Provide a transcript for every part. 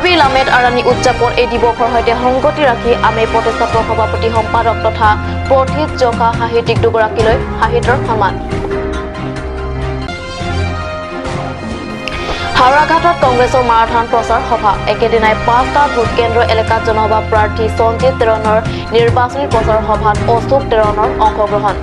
কাৰ্বি লামেট আৰাণী উদযাপন এই দিৱসৰ সৈতে সংগতি ৰাখি আমে প্ৰতিষ্ঠাপক সভাপতি, সম্পাদক তথা প্ৰথিত যশা সাহিত্যিক দুগৰাকীলৈ সাহিত্যৰ সন্মান। হাওৰাঘাটত কংগ্ৰেছৰ মাৰাথান প্ৰচাৰ সভা। একেদিনাই 5টা ভোটকেন্দ্ৰ এলেকাত জনসভা। প্ৰাৰ্থী সঞ্জীৱ তেৰণৰ নিৰ্বাচনী প্ৰচাৰ সভাত অশোক তেৰণৰ অংশগ্ৰহণ।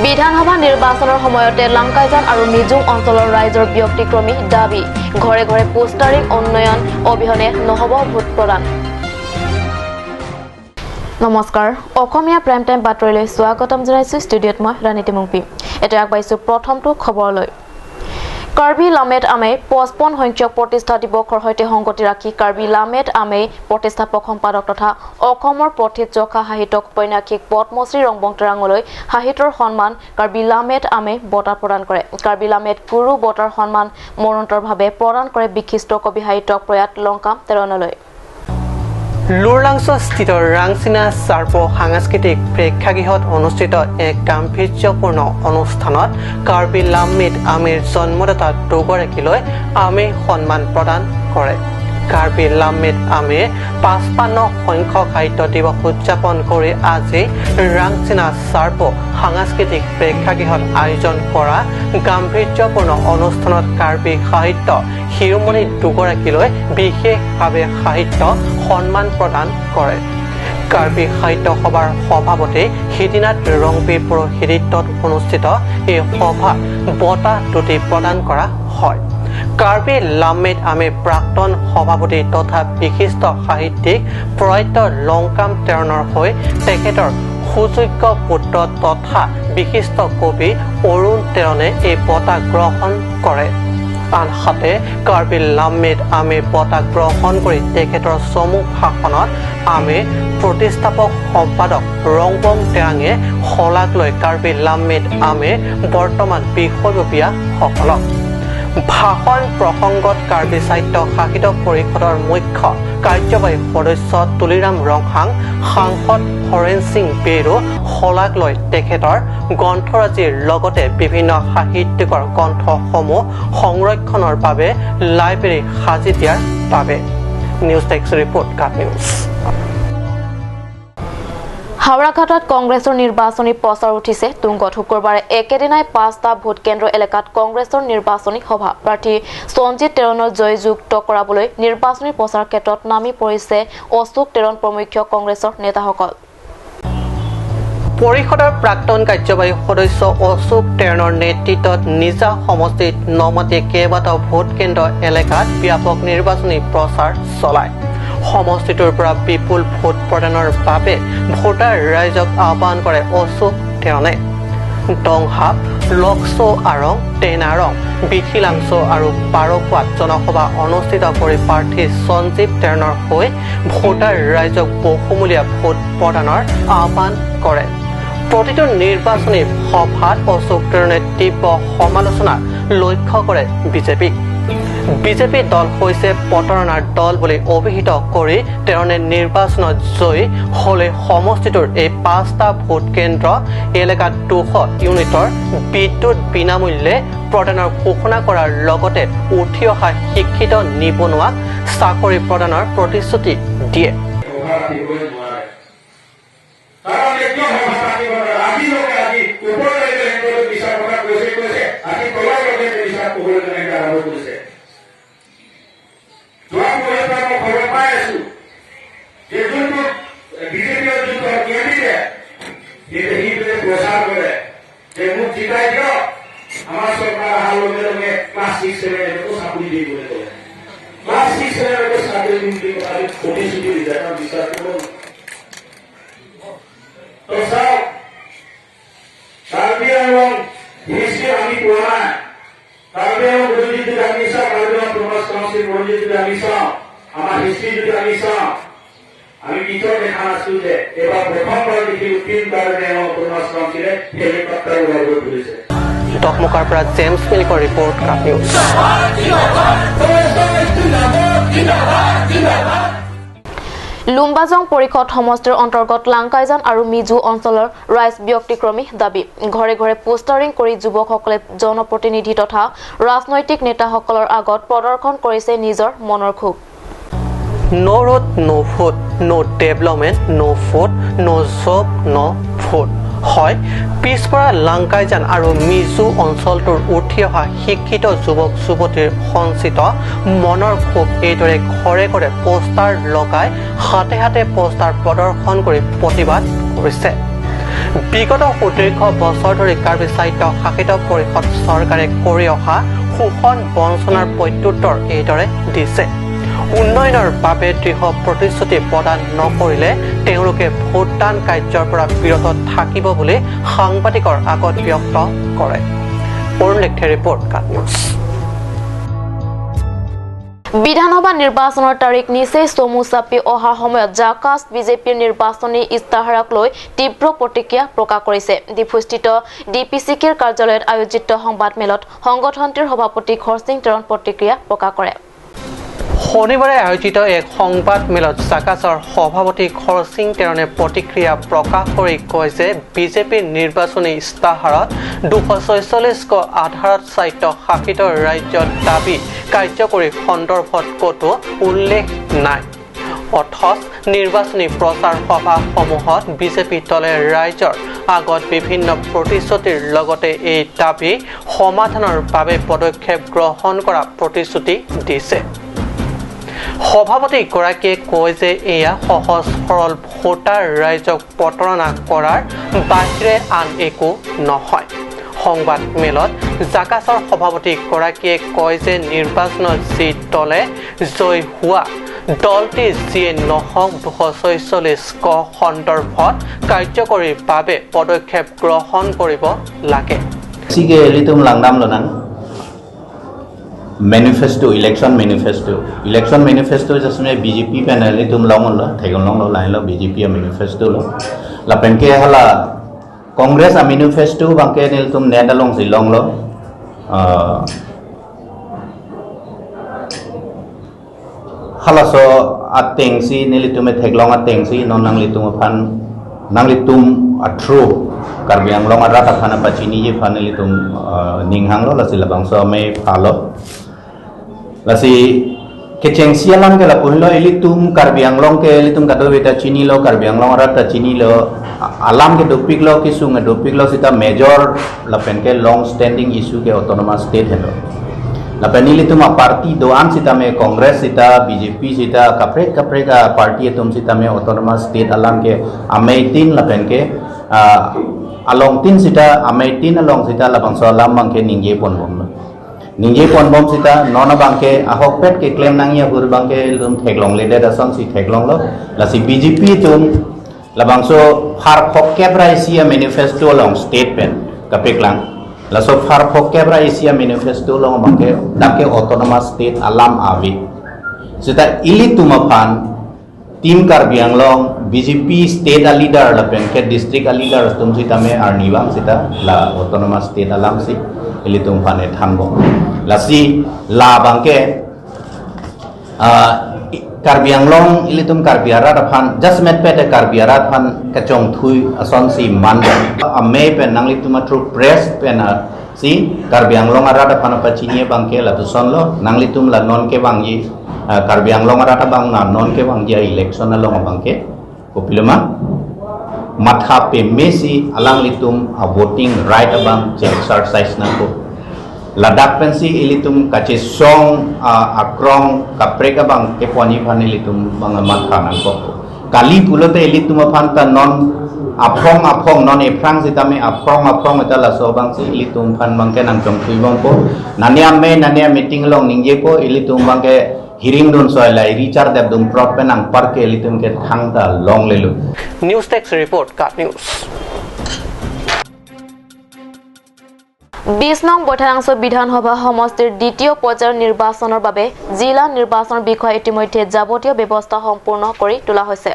বিধানসভা নিৰ্বাচনৰ সময়তে লাংকাইজান আৰু মিজুং অঞ্চলৰ ৰাইজৰ ব্যতিক্ৰমী দাবী। ঘৰে ঘৰে পোষ্টাৰিং, উন্নয়ন অবিহনে নহ'ব ভোট প্ৰদান। নমস্কাৰ, অসমীয়া প্ৰাইম টাইম বাতৰিলৈ স্বাগতম জনাইছো। ষ্টুডিঅ'ত মই ৰাণীতি মুংপি। এতিয়া আগবাঢ়িছো প্ৰথমটো খবৰলৈ। কাৰ্বি লামেট আমে 55 সংখ্যক প্ৰতিষ্ঠা দিৱসৰ সৈতে সংগতি ৰাখি কাৰ্বি লামেট আমে প্ৰতিষ্ঠাপক সম্পাদক তথা অসমৰ প্ৰথিত যশা সাহিত্যক উপন্যাসিক পদ্মশ্ৰী ৰংবং তেৰাঙলৈ সাহিত্যৰ সন্মান কাৰ্বি লামেট আমে বঁটা প্ৰদান কৰে। কাৰ্বি লামেট গুৰু বঁটাৰ সন্মান মৰণোত্তৰভাৱে প্ৰদান কৰে বিশিষ্ট কবি সাহিত্যক প্ৰয়াত লংকাম তেৰণলৈ। লোৰলাংছস্থিত ৰাংচিনা চাৰ্প সাংস্কৃতিক প্ৰেক্ষাগৃহত অনুষ্ঠিত এক গাম্ভীৰ্যপূৰ্ণ অনুষ্ঠানত কাৰ্বি লামমিত আমিৰ জন্মদাতা দুগৰাকীলৈ আমে সন্মান প্ৰদান কৰে। কাৰ্বি লামমিত আমিৰ 55 সংখ্যক সাহিত্য দিৱস উদযাপন কৰি আজি ৰাংচিনা চাৰ্প সাংস্কৃতিক প্ৰেক্ষাগৃহত আয়োজন কৰা গাম্ভীৰ্যপূৰ্ণ অনুষ্ঠানত কাৰ্বি সাহিত্য শিৰোমণি দুগৰাকীলৈ বিশেষভাৱে সাহিত্য সন্মান প্ৰদান কৰে। কাৰ্বি সাহিত্য সভাৰ সভাপতি সিদিনাথ ৰংপিৰ পৌৰোহিত্যত অনুষ্ঠিত এই সভাত বঁটা দুটি প্ৰদান কৰা হয়। কাৰ্বি লামমেট আমিৰ প্ৰাক্তন সভাপতি তথা বিশিষ্ট সাহিত্যিক প্ৰয়াত লংকাম তেৰণৰ হৈ তেখেতৰ সুযোগ্য পুত্ৰ তথা বিশিষ্ট কবি অৰুণ তেৰণে এই বঁটা গ্ৰহণ কৰে। আনহাতে কাৰ্বি লামমেট আমিৰ বঁটা গ্ৰহণ কৰি তেখেতৰ চমু ভাষণত আমিৰ প্ৰতিষ্ঠাপক সম্পাদক ৰংবং তেৰাঙে শলাগ লৈ কাৰ্বি লামমেট আমিৰ বৰ্তমান বিষয়ববীয়াসকলক। ভাষণ প্ৰসংগত কাৰ্বি সাহিত্য শাসিত পৰিষদৰ মুখ্য কাৰ্যবাহী সদস্য তুলিৰাম ৰংহাং, সাংসদ হৰেণ সিং বেৰো শলাগ লৈ তেখেতৰ গ্ৰন্থৰাজিৰ লগতে বিভিন্ন সাহিত্যিকৰ গ্ৰন্থসমূহ সংৰক্ষণৰ বাবে লাইব্ৰেৰী সাজি দিয়াৰ বাবে। নিউজ ডেস্ক ৰিপৰ্ট, কাট নিউজ। হাওৰাঘাটত কংগ্ৰেছৰ নিৰ্বাচনী প্ৰচাৰ উঠিছে তুংগত। শুকুৰবাৰে একেদিনাই 5টা ভোটকেন্দ্ৰ এলেকাত কংগ্ৰেছৰ নিৰ্বাচনী সভা। প্ৰাৰ্থী সঞ্জিত তেৰণৰ জয়যুক্ত কৰাবলৈ নিৰ্বাচনী প্ৰচাৰ ক্ষেত্ৰত নামি পৰিছে অশোক তেৰণ প্ৰমুখ্য কংগ্ৰেছৰ নেতাসকল। পৰিষদৰ প্ৰাক্তন কাৰ্যবাহী সদস্য অশোক তেৰণৰ নেতৃত্বত নিজা সমষ্টিত নমাটি কেইবাটাও ভোটকেন্দ্ৰ এলেকাত ব্যাপক নিৰ্বাচনী প্ৰচাৰ চলায়। সমষ্টিটোৰ পৰা বিপুল ভোট প্ৰদানৰ বাবে ভোটাৰ ৰাইজক আহ্বান কৰে অশোক তেৰণে। টংহাপ, লকচৌ আৰং, টেনাৰং, বিথিলাংচৌ আৰু পাৰখোৱাত জনসভা অনুষ্ঠিত কৰি প্ৰাৰ্থী সঞ্জীৱ তেৰণৰ হৈ ভোটাৰ ৰাইজক বহুমূলীয়া ভোট প্ৰদানৰ আহ্বান কৰে। প্ৰতিটো নিৰ্বাচনী সভাত অশোক তেৰণে তীব্ৰ সমালোচনা লক্ষ্য কৰে বিজেপিক। বিজেপি দল হৈছে প্ৰতাৰণাৰ দল বুলি অভিহিত কৰি তেৰণে নিৰ্বাচনত জয়ী হলে সমষ্টিটোৰ এই 5টা ভোট কেন্দ্ৰ এলেকাত 200 ইউনিটৰ বিদ্যুৎ বিনামূল্যে প্ৰদানৰ ঘোষণা কৰাৰ লগতে উঠি অহা শিক্ষিত নিবনুৱাক চাকৰি প্ৰদানৰ প্ৰতিশ্ৰুতি দিয়ে। সভা পাতিবই নোৱাৰে। কাৰণ কিয় সভা পাতিব নোৱাৰে? আজিলৈকে আজি ওপৰলৈকে তেওঁলোকে মিছা কথা কৈছে কৈছে, আজি তললৈকে মিছা ক'বলৈ তেনেকে আৰম্ভ কৰিছে। যোৱা পৰহিৰ পৰা মই খবৰ পাই আছো যে যোনটো বিজেপিৰ যোনটো কেণ্ডিডেট, সেইটো সি বোলে প্ৰচাৰ কৰে যে মোক জিকাই দিয়ক, আমাৰ চৰকাৰ অহাৰ লগে লগে ক্লাছ 6 7 এইটতো চাকৰি দিম বুলি ক'লে। ক্লাছ 6 7 এইটতো চাকৰি দিম বুলি কথাটো প্ৰতিশ্ৰুতি দিছে, কাৰণ বিশ্বাস কৰিব। তো চাওক, কাৰ্বি আংলং হিষ্ট্ৰী আমি পোৱা নাই। কাৰ্বি আংলং বুৰঞ্জী যদি আমি চাওঁ, কাৰ্বি আংলং অট'নমাছ কাউন্সিল বুৰঞ্জী যদি আমি চাওঁ, আমাৰ হিষ্ট্ৰী যদি আমি চাওঁ, আমি কেতিয়াও দেখা নাছিলো যে এইবাৰ প্ৰথমবাৰ দেখিলো তিন কাৰ্বি আংলং অট'নমাছ কাউন্সিলে হেলিকপ্টাৰ ওলাব ধৰিছে। ডকমকাৰ পৰা জেমছ মিলিকৰ ৰিপৰ্ট, কাট নিউজ। লুম্বাজং পৰিষদ সমষ্টিৰ অন্তৰ্গত লাংকাইজান আৰু মিজু অঞ্চলৰ ৰাইজ ব্যক্তিক্ৰমী দাবী। ঘৰে ঘৰে পোষ্টাৰিং কৰি যুৱকসকলে জনপ্ৰতিনিধি তথা ৰাজনৈতিক নেতাসকলৰ আগত প্ৰদৰ্শন কৰিছে নিজৰ মনৰ ক্ষোভ। No road, no food, no development, no food, no job, no food. হয়, পিছপৰা লাংকাইজান আৰু মিজু অঞ্চলটোৰ উঠি অহা শিক্ষিত যুৱক যুৱতীৰ সঞ্চিত মনৰ ক্ষোভ এইদৰে ঘৰে ঘৰে পোষ্টাৰ লগাই হাতে হাতে পোষ্টাৰ প্ৰদৰ্শন কৰি প্ৰতিবাদ কৰিছে। বিগত সুদীৰ্ঘ বছৰ ধৰি কাৰ্বি স্বায়ত্ত শাসিত পৰিষদ চৰকাৰে কৰি অহা শোষণ বঞ্চনাৰ প্ৰত্যুত্তৰ এইদৰে দিছে। উন্নয়নৰ বাবে দৃঢ় প্ৰতিশ্ৰুতি প্ৰদান নকৰিলে তেওঁলোকে ভোটদান কাৰ্যৰ পৰা বিৰত থাকিব বুলি সাংবাদিকৰ আগত ব্যক্ত কৰে। অৰুণ লেখে ৰিপৰ্ট, কাট নিউজ। বিধানসভা নিৰ্বাচনৰ তাৰিখ নিচেই চমু চাপি অহাৰ সময়ত জাকাছ বিজেপিৰ নিৰ্বাচনী ইস্তাহাৰক লৈ তীব্ৰ প্ৰতিক্ৰিয়া প্ৰকাশ কৰিছে। ডিফুস্থিত ডি পি চি কেৰ কাৰ্যালয়ত আয়োজিত সংবাদমেলত সংগঠনটোৰ সভাপতি খৰসিং তেৰণ প্ৰতিক্ৰিয়া প্ৰকাশ কৰে। শনিবাৰে আয়োজিত এক সংবাদ মেলত জাকাছৰ সভাপতি খৰসিং তেৰণে প্ৰতিক্ৰিয়া প্ৰকাশ কৰি কয় যে বিজেপিৰ নিৰ্বাচনী ইস্তাহাৰত 246 ক আধাৰত স্বায়ত্ত শাসিত ৰাজ্যৰ দাবী কাৰ্যকৰী সন্দৰ্ভত ক'তো উল্লেখ নাই। অথচ নিৰ্বাচনী প্ৰচাৰ সভাসমূহত বিজেপি দলে ৰাইজৰ আগত বিভিন্ন প্ৰতিশ্ৰুতিৰ লগতে এই দাবী সমাধানৰ বাবে পদক্ষেপ গ্ৰহণ কৰা প্ৰতিশ্ৰুতি দিছে। সভাপতিগৰাকীয়ে কয় যে এয়া সহজ সৰল ভোটাৰ ৰাইজক প্ৰতাৰণা কৰাৰ বাহিৰে আন একো নহয়। সংবাদ মেলত জাকাছৰ সভাপতিগৰাকীয়ে কয় যে নিৰ্বাচনত যি দলে জয়ী হোৱা দলটি যিয়ে নহওক 246 ক সন্দৰ্ভত কাৰ্যকৰীৰ বাবে পদক্ষেপ গ্ৰহণ কৰিব লাগে। Manifesto, election manifesto, election manifesto जिसमें बीजेपी पे नले तुम long lo thegong long lo line lo BJP manifesto lo la penke hala Congress a manifesto bangke nil tum net along si long lo hala so ateng si nil tum theglong ateng si non nang li tum phan nang li tum atru karbiang long arata phana pachini je phan li tum ninghang lo la si labang so me phalo lasi kecheng sialan ke la punlo elitum karbiang long ke elitum kado beta chini lo karbiang long rata chini lo alam ke dopik lo ki sung dopik lo sita major la pen ke long standing issue ke autonomous state hello la pen elitum a party doan sita me Congress sita BJP sita kapre kapre ka party tum sita me autonomous state alam ke ameitin la pen ke along tin sita ameitin along sita la bangso alam bang ke ningye pon bom ningye pon bom sita nona bangke ahok pet ke claim nangya hur bangke lum theglong le da son si theglong lo la si BJP tum la bangso phar phok kebra Asia manifesto long state pen kapeklang la so phar phok kebra Asia manifesto long bangke dake autonomous state alam avi sita ili tumapan team karbiang long BJP state a leader la pen ke district a leader tum sita me arni bang sita la autonomous state alam si elitum phane thanbo la si la bangke karbiang long ilitum karbiara phan just met pet karbiara phan kachong thui ason si man a me pen nang litum through press pen si karbiang long arata phan pachinie bangke la tuson lo nang litum la non ke bang yi karbiang long arata bang na non ke bang ya election long bangke kopilama matha pe mesi alang litum a voting right abang exercise na ko Ladakh pensi ilitum kache song akrong kapreka bang ke poni phan ilitum bang matha nang ko kali pulote ilitum phanta non apong apong non efrang sitame apong apong eta la so bang si ilitum phan bang ke nang chong thui bang ko nania me nania meeting long ningje ko ilitum bang ke hearing dun soy lai richard deb dum prop pe nang par ke ilitum ke thang ta long lelu. News desk report, Kat News. 20 নং বৈঠালাংছ বিধানসভা সমষ্টিৰ দ্বিতীয় পৰ্যায়ৰ নিৰ্বাচনৰ বাবে জিলা নিৰ্বাচন বিষয়ে ইতিমধ্যে যাৱতীয় ব্যৱস্থা সম্পূৰ্ণ কৰি তোলা হৈছে।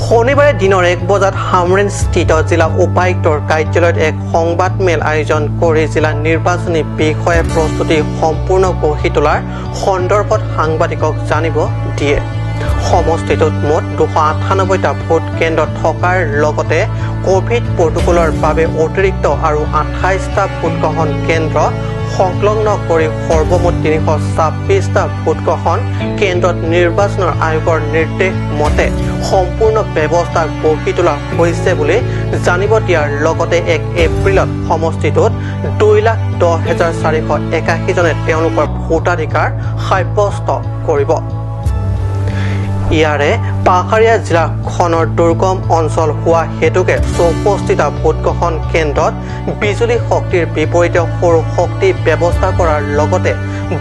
শনিবাৰে দিনৰ 1 বজাত হামৰেণস্থিত জিলা উপায়ুক্তৰ কাৰ্যালয়ত এক সংবাদমেল আয়োজন কৰি জিলা নিৰ্বাচনী বিষয়ে প্ৰস্তুতি সম্পূৰ্ণ গঢ়ি তোলাৰ সন্দৰ্ভত সাংবাদিকক জানিব দিয়ে। সমষ্টিটোত মুঠ 298টা ভোট কেন্দ্ৰ থকাৰ লগতে কোভিড প্ৰট'কলৰ বাবে অতিৰিক্ত আৰু 28টা ভোটগ্ৰহণ কেন্দ্ৰ সংলগ্ন কৰি সৰ্বমুঠ 326টা ভোটগ্ৰহণ কেন্দ্ৰত নিৰ্বাচনৰ আয়োগৰ নিৰ্দেশ মতে সম্পূৰ্ণ ব্যৱস্থা গঢ়ি তোলা হৈছে বুলি জানিব দিয়াৰ লগতে 1 এপ্ৰিলত সমষ্টিটোত 2,10,481 জনে তেওঁলোকৰ ভোটাধিকাৰ সাব্যস্ত কৰিব। ইয়াৰে পাহাৰীয়া জিলাখনৰ দুৰ্গম অঞ্চল হোৱা হেতুকে 64টা ভোটগ্ৰহণ কেন্দ্ৰত বিজুলী শক্তিৰ বিপৰীতে সৌৰ শক্তি ব্যৱস্থা কৰাৰ লগতে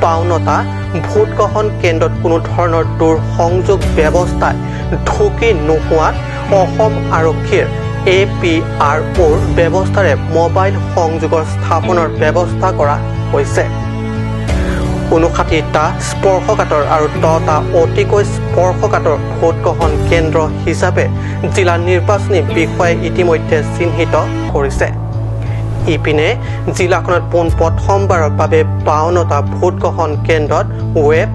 52টা ভোটগ্ৰহণ কেন্দ্ৰত কোনো ধৰণৰ দূৰ সংযোগ ব্যৱস্থাই ঢুকি নোহোৱাত অসম আৰক্ষীৰ APROৰ ব্যৱস্থাৰে মোবাইল সংযোগৰ স্থাপনৰ ব্যৱস্থা কৰা হৈছে। 59টা স্পৰ্শকাতৰ আৰু 10টা অতিকৈ স্পৰ্শকাতৰ ভোটগ্ৰহণ কেন্দ্ৰ হিচাপে জিলা নিৰ্বাচনী বিষয়াই ইতিমধ্যে চিহ্নিত কৰিছে। ইপিনে জিলাখনত পোনপ্ৰথমবাৰৰ বাবে 52টা ভোটগ্ৰহণ কেন্দ্ৰত ৱেব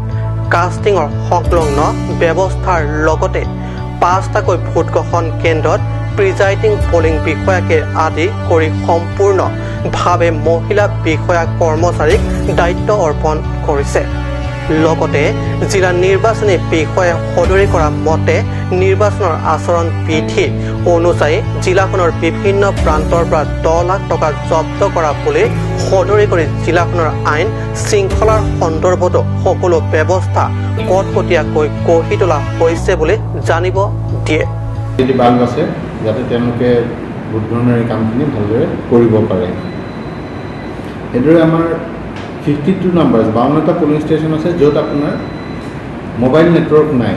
কাষ্টিঙৰ সংলগ্ন ব্যৱস্থাৰ লগতে 5টাকৈ ভোটগ্ৰহণ কেন্দ্ৰত প্ৰিজাইডিং পলিং বিষয়াকে আদি কৰি সম্পূৰ্ণভাৱে মহিলা বিষয়া কৰ্মচাৰীক দায়িত্ব অৰ্পণ কৰিছে। লগতে জিলা নিৰ্বাচনী বিষয়াই সদৰি কৰা মতে নিৰ্বাচনৰ আচৰণ বিধি অনুযায়ী জিলাখনৰ বিভিন্ন প্ৰান্তৰ পৰা 10 লাখ টকা জব্দ কৰা বুলি সদৰি কৰি জিলাখনৰ আইন শৃংখলাৰ সন্দৰ্ভতো সকলো ব্যৱস্থা কটকটীয়াকৈ গঢ়ি তোলা হৈছে বুলি জানিব দিয়ে। বাল্ব আছে যাতে তেওঁলোকে ভোটগ্ৰহণৰ এই কামখিনি ভালদৰে কৰিব পাৰে। সেইদৰে আমাৰ 52 নাম্বাৰ 52টা পলিং ষ্টেচন আছে য'ত আপোনাৰ মোবাইল নেটৱৰ্ক নাই।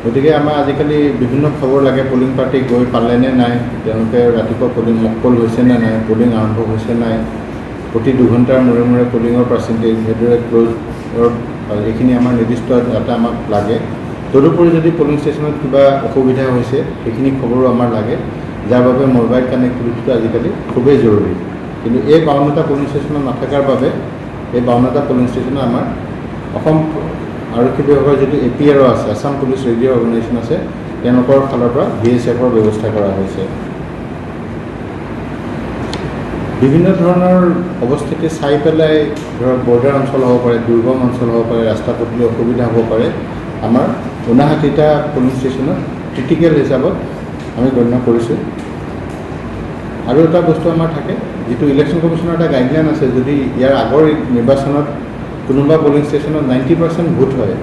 গতিকে আমাৰ আজিকালি বিভিন্ন খবৰ লাগে, পলিং পাৰ্টি গৈ পালেনে নাই, তেওঁলোকে ৰাতিপুৱা পলিং মকপল হৈছে নে নাই, পলিং আৰম্ভ হৈছে নাই, প্ৰতি 2 ঘণ্টাৰ মূৰে মূৰে পলিঙৰ পাৰ্চেণ্টেজ, সেইদৰে ক্ল'জৰ এইখিনি আমাৰ নিৰ্দিষ্ট ডাটা আমাক লাগে। তদুপৰি যদি পলিং ষ্টেচনত কিবা অসুবিধা হৈছে সেইখিনি খবৰো আমাৰ লাগে, যাৰ বাবে মোবাইল কানেক্টিভিটিটো আজিকালি খুবেই জৰুৰী। কিন্তু এই 52টা পলিং ষ্টেচনত নথকাৰ বাবে এই 52টা পলিং ষ্টেচনত আমাৰ অসম আৰক্ষী বিভাগৰ যিটো APRO আছে, আছাম পুলিচ ৰেডিঅ' অৰ্গেনাইজেশ্যন আছে, তেওঁলোকৰ ফালৰ পৰা VHFৰ ব্যৱস্থা কৰা হৈছে। বিভিন্ন ধৰণৰ অৱস্থিতি চাই পেলাই ধৰক বৰ্ডাৰ অঞ্চল হ'ব পাৰে, দুৰ্গম অঞ্চল হ'ব পাৰে, ৰাস্তা পদূলি অসুবিধা হ'ব পাৰে, আমাৰ 59টা পলিং ষ্টেচনত ক্ৰিটিকেল হিচাপত আমি গণ্য কৰিছোঁ। আৰু এটা বস্তু আমাৰ থাকে যিটো ইলেকশ্যন কমিশ্যনৰ এটা গাইডলাইন আছে, যদি ইয়াৰ আগৰ নিৰ্বাচনত কোনোবা পলিং ষ্টেচনত 90% ভোট হয়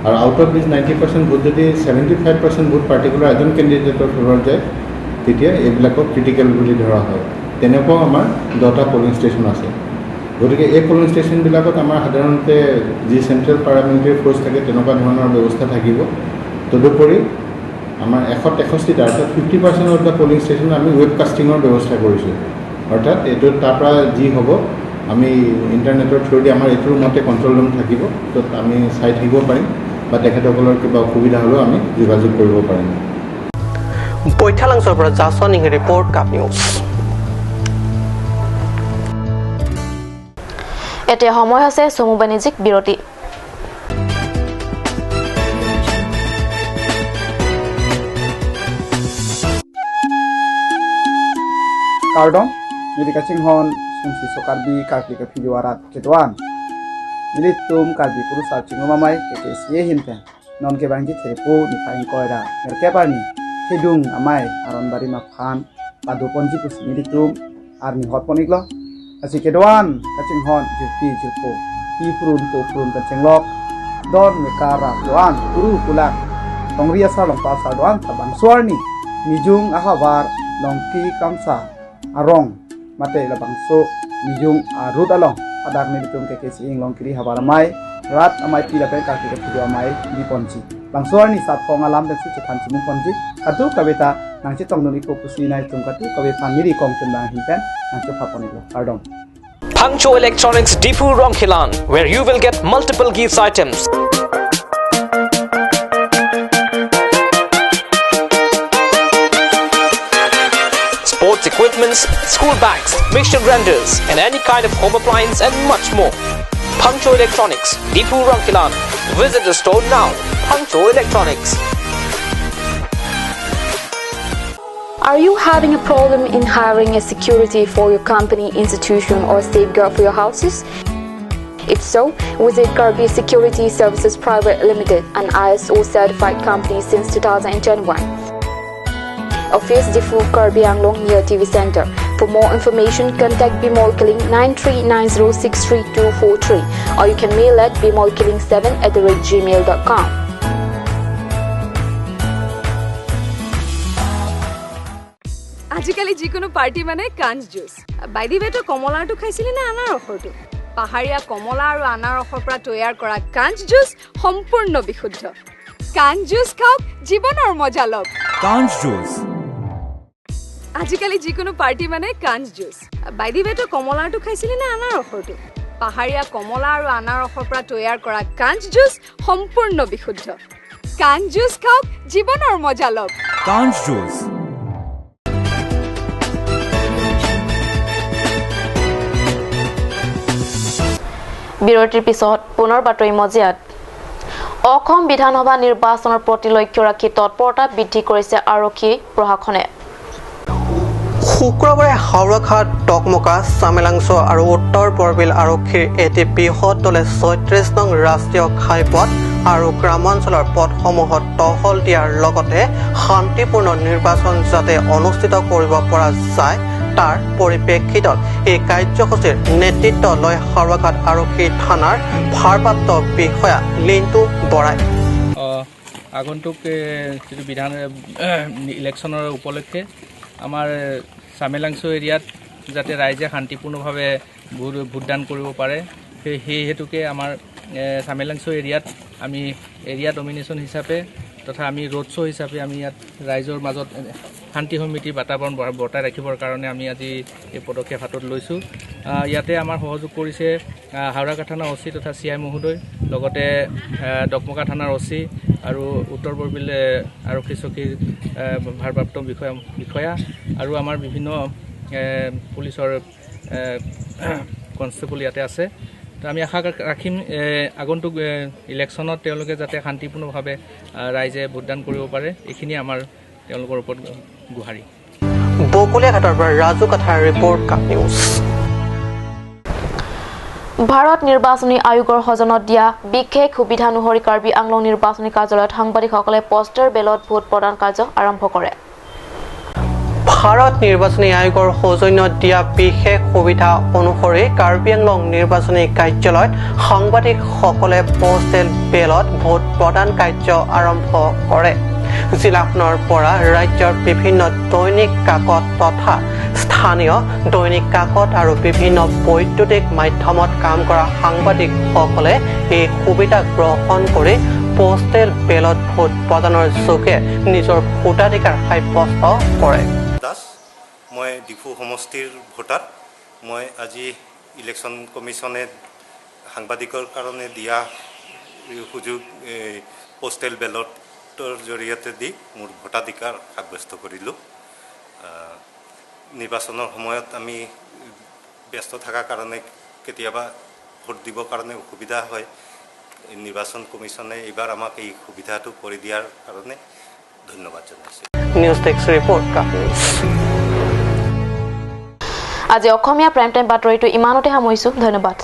আৰু আউট অফ this 90% vote যদি 75% ভোট পাৰ্টিকুলাৰ এজন কেণ্ডিডেটৰ ফেভাৰত যায়, তেতিয়া এইবিলাকক ক্ৰিটিকেল বুলি ধৰা হয়। তেনেকুৱাও আমাৰ 10টা পলিং ষ্টেচন আছে। গতিকে এই পলিং ষ্টেচনবিলাকত আমাৰ সাধাৰণতে যি চেণ্ট্ৰেল পেৰামিলিটাৰী ফ'ৰ্চ থাকে তেনেকুৱা ধৰণৰ ব্যৱস্থা থাকিব। তদুপৰি আমাৰ 163টা অৰ্থাৎ 50% অফ the polling station আমি ৱেব কাষ্টিঙৰ ব্যৱস্থা কৰিছোঁ। অৰ্থাৎ এইটো তাৰপৰা যি হ'ব আমি ইণ্টাৰনেটৰ থ্ৰুদি আমাৰ এইটো ৰুমতে কণ্ট্ৰল ৰুম থাকিব, য'ত আমি চাই থাকিব পাৰিম বা তেখেতসকলৰ কিবা অসুবিধা হ'লেও আমি যোগাযোগ কৰিব পাৰিম। বৈঠালাংছৰ পৰা জাছৱানিং ৰিপৰ্ট, কাপ নিউজ। এতিয়া সময় হৈছে চমু বাণিজ্যিক বিৰতি। Kardong nili kacing hon sungsi sokarbi karbi ke fijuarat ketuan nili tum karbi kurusa cingu mamai keke siye himpen non ke bangji thepu ni faing koira merkeparni thidung amai aron bari ma phan padu ponji pusi nili tum ar ni hot poniklo asi keduan kacing hon jupi jupo pi prun po prun kacing lok don mekara doan kuru kulak tongria sa long pa sa doan tabang suarni mijung ahabar longki kamsa arong mate labangso mijung arut along adak ni tum ke ke sing long kiri habaramai rat amai pi lapen ka ke phu amai bi ponji bangsor ni sat khong alam den si chan chimung ponji katu kabeta nangchi tongnon iko pusi nai tum katu kabe phaniri kong chun bang hinpen nangchi phaponi lo pardon. Pangcho Electronics Dipu Rongkhilan, where you will get multiple gifts items. Sports equipments, school bags, mixture grinders, and any kind of home appliance and much more. Pangcho Electronics, Dipu Rongkhilan. Visit the store now. Huncho Electronics. Are you having a problem in hiring a security for your company, institution or safeguard for your houses? If so, visit Karbi Security Services Private Limited, an ISO certified company since 2021. Office Diphu Karbi Anglong near TV Center. For more information, contact Bimol Killing 9390632243 or you can mail at bimolkilling7@gmail.com. আজিকালি যিকোনো party মানে কাঞ্চ juice. By the ৱে, তই কমলাৰটো খাইছিলি নে আনাৰসৰটো? পাহাৰীয়া কমলা আৰু আনাৰসৰ পৰা তৈয়াৰ কৰা কাঞ্চ জুচ সম্পূৰ্ণ বিশুদ্ধ। কাঞ্চ জুচ খাওক, জীৱনৰ মজা লওক। কাঞ্চ জুচ। আজিকালি যিকোনো পাৰ্টি মানে কাঞ্চ জুচ। বাই the ৱে, তই কমলাৰটো খাইছিলি নে আনাৰসৰটো? পাহাৰীয়া কমলা আৰু আনাৰসৰ পৰা তৈয়াৰ কৰা কাঞ্চ জুচ সম্পূৰ্ণ বিশুদ্ধ। কাঞ্চ জুচ খাওক, জীৱনৰ মজা লওক। কাঞ্চ জুচ। বিৰতিৰ পিছত পুনৰ বাতৰি মজিয়াত। অসম বিধানসভা নিৰ্বাচনৰ প্ৰতি লক্ষ্য ৰাখি তৎপৰতা বৃদ্ধি কৰিছে আৰক্ষী প্ৰশাসনে। শুক্ৰবাৰে হাওৰাঘাট, টকমকা, চামেলাংছ আৰু উত্তৰ বৰবিল আৰক্ষীৰ এটি বৃহৎ দলে 36 নং ৰাষ্ট্ৰীয় ঘাইপথ আৰু গ্ৰামাঞ্চলৰ পথসমূহত টহল দিয়াৰ লগতে শান্তিপূৰ্ণ নিৰ্বাচন যাতে অনুষ্ঠিত কৰিব পৰা যায় তাৰ পৰিপ্ৰেক্ষিতত এই কাৰ্যসূচীৰ নেতৃত্ব লয় হাওৰাঘাট আৰক্ষী থানাৰ ভাৰপ্ৰাপ্ত বিষয়া লিণ্টু বৰাই। আগন্তুক যিটো বিধান ইলেকশ্যনৰ উপলক্ষে আমাৰ চামেলাংছ এৰিয়াত যাতে ৰাইজে শান্তিপূৰ্ণভাৱে ভোটদান কৰিব পাৰে, সেই হেতুকে আমাৰ চামেলাংছ এৰিয়াত আমি এৰিয়া ডমিনেশ্যন হিচাপে তথা আমি ৰোড শ্ব' হিচাপে আমি ইয়াত ৰাইজৰ মাজত শান্তি সমিতিৰ বাতাবৰণ বৰ্তাই ৰাখিবৰ কাৰণে আমি আজি এই পদক্ষেপ হাতত লৈছোঁ। ইয়াতে আমাৰ সহযোগ কৰিছে হাওৰাঘাট থানাৰ অ' চি তথা চি I মহোদয়, লগতে ডকমকা থানাৰ অ' চি আৰু উত্তৰ বৰবিল আৰক্ষী চকীৰ ভাৰপ্ৰাপ্ত বিষয়া আৰু আমাৰ বিভিন্ন পুলিচৰ কনষ্টেবল ইয়াতে আছে। তো আমি আশা ৰাখিম আগন্তুক ইলেকশ্যনত তেওঁলোকে যাতে শান্তিপূৰ্ণভাৱে ৰাইজে ভোটদান কৰিব পাৰে, এইখিনি আমাৰ তেওঁলোকৰ ওপৰত গোহাৰি। বকলীয়াঘাটৰ পৰা ৰাজু কথাৰ ৰিপৰ্ট, কাপ নিউজ। ভাৰত নিৰ্বাচনী আয়োগৰ সজনত দিয়া বিশেষ সুবিধা অনুসৰি কাৰ্বি আংলং নিৰ্বাচনী কাৰ্যালয়ত সাংবাদিকসকলে পোষ্টাৰ বেলট ভোট প্ৰদান কাৰ্য আৰম্ভ কৰে। ভাৰত নিৰ্বাচনী আয়োগৰ সৌজন্যত দিয়া বিশেষ সুবিধা অনুসৰি কাৰ্বি আংলং নিৰ্বাচনী কাৰ্যালয়ত সাংবাদিকসকলে পোষ্টেল বেলট ভোট প্ৰদান কাৰ্য আৰম্ভ কৰে। জিলাখনৰ পৰা ৰাজ্যৰ বিভিন্ন দৈনিক কাকত তথা স্থানীয় দৈনিক কাকত আৰু বিভিন্ন বৈদ্যুতিক মাধ্যমত কাম কৰা সাংবাদিকসকলে এই সুবিধা গ্ৰহণ কৰি পোষ্টেল বেলট ভোট প্ৰদানৰ যোগে নিজৰ ভোটাধিকাৰ সাব্যস্ত কৰে। দাস, মই ডিফু সমষ্টিৰ ভোটাৰ। মই আজি ইলেকশ্যন কমিশ্যনে সাংবাদিকৰ কাৰণে দিয়া সুযোগ পোষ্টেল বেলটৰ জৰিয়তে দি মোৰ ভোটাধিকাৰ সাব্যস্ত কৰিলোঁ। নিৰ্বাচনৰ সময়ত আমি ব্যস্ত থকাৰ কাৰণে কেতিয়াবা ভোট দিবৰ কাৰণে অসুবিধা হয়। নিৰ্বাচন কমিশ্যনে এইবাৰ আমাক এই সুবিধাটো কৰি দিয়াৰ কাৰণে ধন্যবাদ জনাইছোঁ। News desk report, cup news. আজি অসমীয়া প্ৰাইম টাইম বাতৰিটো ইমানতে সামৰিছোঁ। ধন্যবাদ।